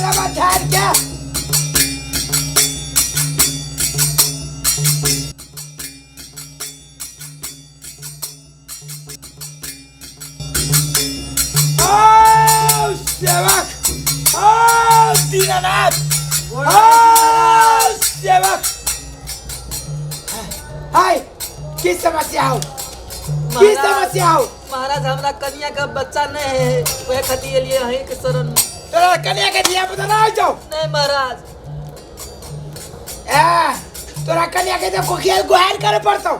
देबा झाड़ के। ओ सेवक, ओ दीनानाथ, ओ सेवक, हाय, की समस्या हो, की समस्या हो? महाराज, हमरा कन्या के बच्चा नहीं है, वह खातिर एलिए अहीं के शरण में। तोरा कन्या के धिया पुता ना जाओ? नहीं महाराज। ए, तोरा कन्या के जब कोखिया गुहार करे पड़तो,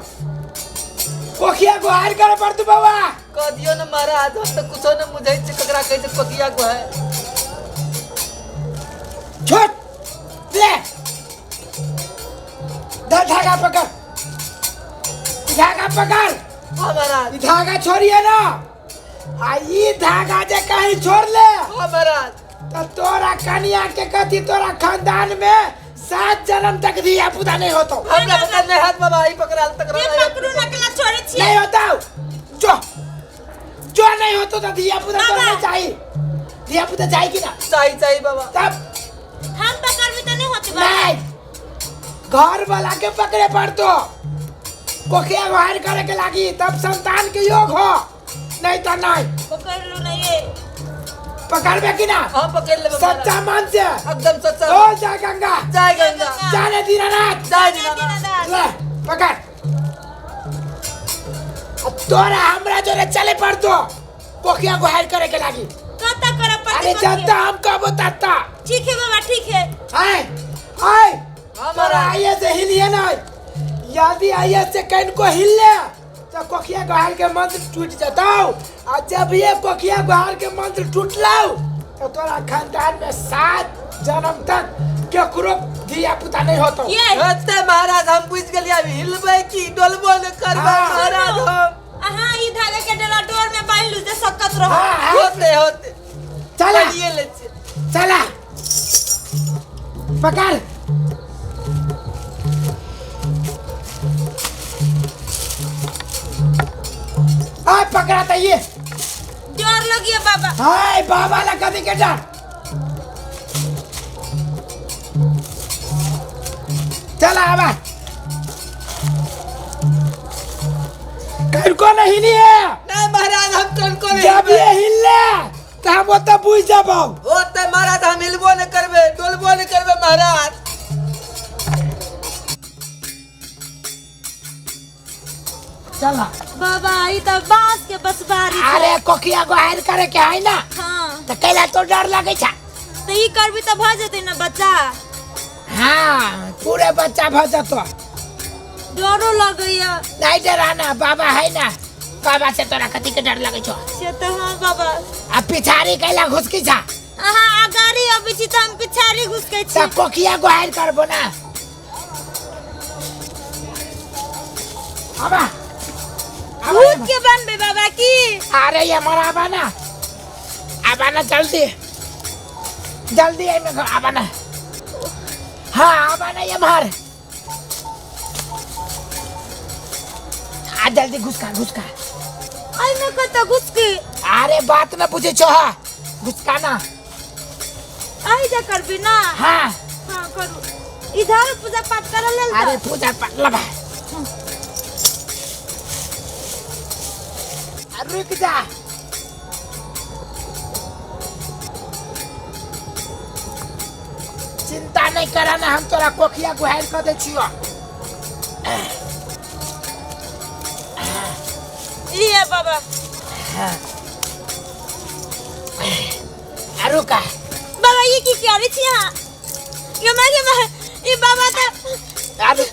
कोखिया गुहार करे पड़तो बाबा। कह दियो ना महाराज, हम तो कुछो न बुझै छी ककरा कहै छै कोखिया गुहार। छोड़ ले, धर धागा पकड़, धागा पकड़। हाँ महाराज। ई धागा छोड़िए ना, आ ई धागा जे कहीं छोड़ ले। हाँ महाराज। तो तोरा कन्या के कथी, तोरा खानदान में 7 जन्म तक धिया पुता नहीं होतो। हमरा पता नहीं हाथ बाबा, ई पकड़ाल तक ये पकड़ू ना केला छोड़े छी। नहीं होता, जो जो नहीं होतो तो धिया पुता तो बाबा। नहीं चाहिए। धिया पुता चाहिए कि ना? चाहिए चाहिए बाबा। तब हम पकड़बी तो नहीं होते बाबा। नहीं, घर वाला के पकड़े पड़तो, कोखिया बाहर करे के लागी, तब संतान के योग हो, नहीं तो नहीं। पकड़ लू ना ये। पकड़बे कि ना? हाँ पकड़ लेबे महाराज। सच्चा मन से। एकदम सच्चा। ओ जय गंगा। जय गंगा। जाने दीनानाथ। जय दीनानाथ। ले पकड़। अब तोरा हमरा जोरे चले पड़तो, कोखिया गुहार करे के लागी। कता करे पड़ती? अरे जत्ता हम कहबो तत्ता। ठीक है बाबा, ठीक है। आए आए। हाँ तोरा महाराज। आइए से हिलिए ना, यदि आइए से कहीं को हिल ले तो कोखिया गुहार के मंत्र टूट जाता। और जब ये कोखिया गुहार के मंत्र टूट लाओ तो तोरा खानदान में 7 जन्म तक केकरो धिया पुता नहीं होतो। ये होते महाराज, हम बुझ गेलिए, अभी हिलबै की डोलबो न करबै। हाँ। महाराज हम अहाँ ई धागा के डला डोर में बांध लू जे सकत रहो। हाँ, हाँ। होते होते। चला। चलिए ले छी। चला पकड़। आ पकड़ा था ये। डर लगिए बाबा। हाय बाबा ला कभी के डर। चला आवा। कहीं को नहीं लिए। नहीं महाराज, हम कनको नहीं। जब ये हिले तो हम ओतऽ बुझ जाबो। होते महाराज, हम हिलबो नहीं करबे, डोलबो नहीं करबे महाराज। चला बाबा, ई त बांस के बसबारी छै। अरे कोखिया गुहार करे के है ना। हाँ। तो कैला तो डर लगे छा। तो ई करबी त भ जेतै ना बच्चा। हाँ पूरे बच्चा भ जतो। डरो लगैया। नहीं डराना, बाबा है ना, बाबा से तोरा कथी के डर लगे छो? से तो हाँ बाबा। आ पिछाड़ी कैला घुसकी छा? अहाँ अगाड़ी अबै छी त हम पिछाड़ी घुसकै छी। त कोखिया गुहार करबो ना। आबा। भूत के बनबे बाबा की? अरे ये मरा आबा ना, आबा ना जल्दी जल्दी आई में आबा ना। हाँ आबा ना ये मार। आ जल्दी घुसका घुसका। आई में कत घुसकी? अरे बात न पूछे छो, घुसका ना। आई जा करबी ना। हाँ हाँ करू। इधर पूजा पाठ कर लेल। अरे पूजा पाठ लबा। रुक जा। चिंता नहीं करा ना, हम तोरा कोखिया गुहार कर दे छियो। ये बाबा। हाँ। रुका। बाबा ये की करे छी अहाँ? ये मैं ये बाबा त रुक।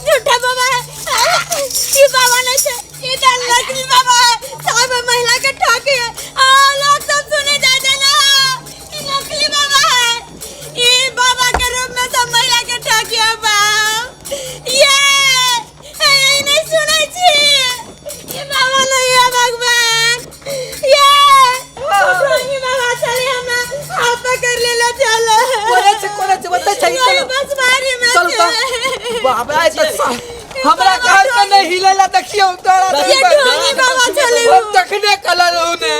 झूठा बाबा है। ये बाबा नहीं है, ये तो नकली बाबा है। सब महिला के ठके है। आ लोग सब सुने जाते ना, ये नकली बाबा है। ये बाबा के रूप में सब महिला के ठके है बाप। ये नहीं सुने छी, ये बाबा नहीं है भगवान। ये बाबा चले हमरा हाथ पकड़ लेला चल। कोने छै बता छै चलो। बस मारी में चल त बाबा आइ त हमरा घर के नहीं हिलेला देखियो तोरा। ये ढोंगी बाबा चले। हम तखने कलर उने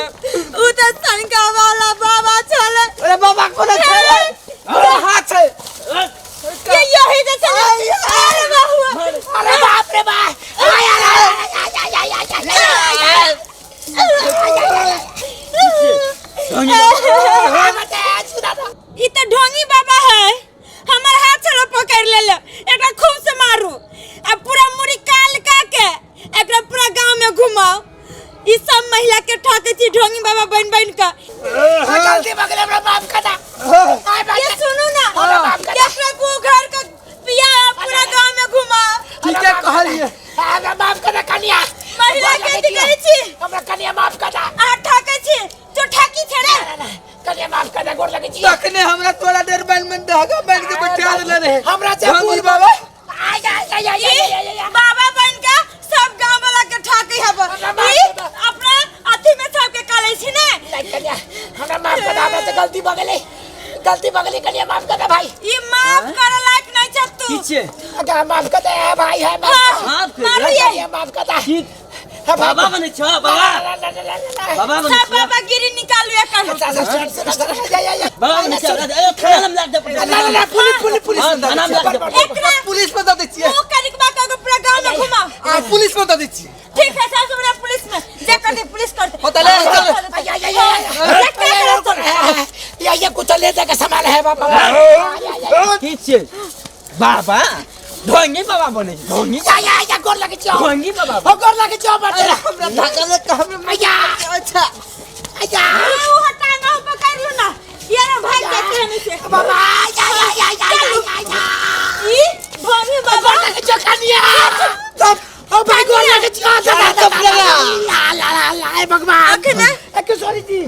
उ त शंका वाला बाबा चले। अरे बाबा कोने छै? कहलिए। हमरा माफ कर दे कनिया। महिला के अथी करै छी। हमरा कनिया माफ कर दे। अहाँ ठकै छी, तू ठकी छै रे। कनिया माफ कर दे, गोर लगै छी। तखने हमरा तोरा डेर बन में धागा बन के बैठा देले रहे। हमरा से ढोंगी भूल बाबा। आय आय आय आय ई आय आय आय। बाबा बन के सब गांव वाला के ठकै हब। हमरा माफ ई कर दे। अपना अथी में सबके कलै छी ने। नहीं कनिया, हमरा माफ कर दे, हमरा से गलती भऽ गेलै, गलती भऽ गेलै, कनिया माफ कर दे भाई। ई माफ करे लायक नहीं छ तू। की छियै? अगर माफ कर दे है भाई, है माफ कर। माफ कर मारू दे। ये। कनिया माफ कर दे। की है भाई। बाबा बनै छ बाबा? ला, ला, ला, ला, ला, ला। बाबा बनै सब छ? बाबा गिरी निकालू एकर। अच्छा, अच्छा, सुन, सुन, सुन, या, या, या। बाबा बनै छ? ए, थाना में लाग दे। ला, ला, ला, पुलिस, पुलिस, पुलिस। हाँ, थाना में लाग दे। एकरा पुलिस में दऽ दै छियै। मुंह कनिकबा के पूरा गांव में घुमाओ। आ पुलिस में दऽ दै छियै। ठीक है साहब, हमरा पुलिस में जे कर दे, पुलिस कर दे। हो तऽ ले, चल। आय, आय, आय, आय, आय। या, ये कुछ ले जाके सामान है बाबा। की छियै बाबा? ढोंगी बाबा बनै छै, ढोंगी। या, या, या, गोर लगै छियौ। ढोंगी बाबा। हो, गोर लगै छियौ, बच्चा। अरे हमरा धागा ले के हमरा आया। अच्छा। आया। ऊ हटा ना, पकड़ लो ना, ये ना भाग जाते हैं नीचे। बाबा, या, या, या, या, या, या, या। ई ढोंगी बाबा। गोर लगै छियौ, कनिया। ओ भाई, गोर लगै छियौ। ला, ला, ला, ला, ला, ला, हे भगवान। अखने? ए, किशोरी जी।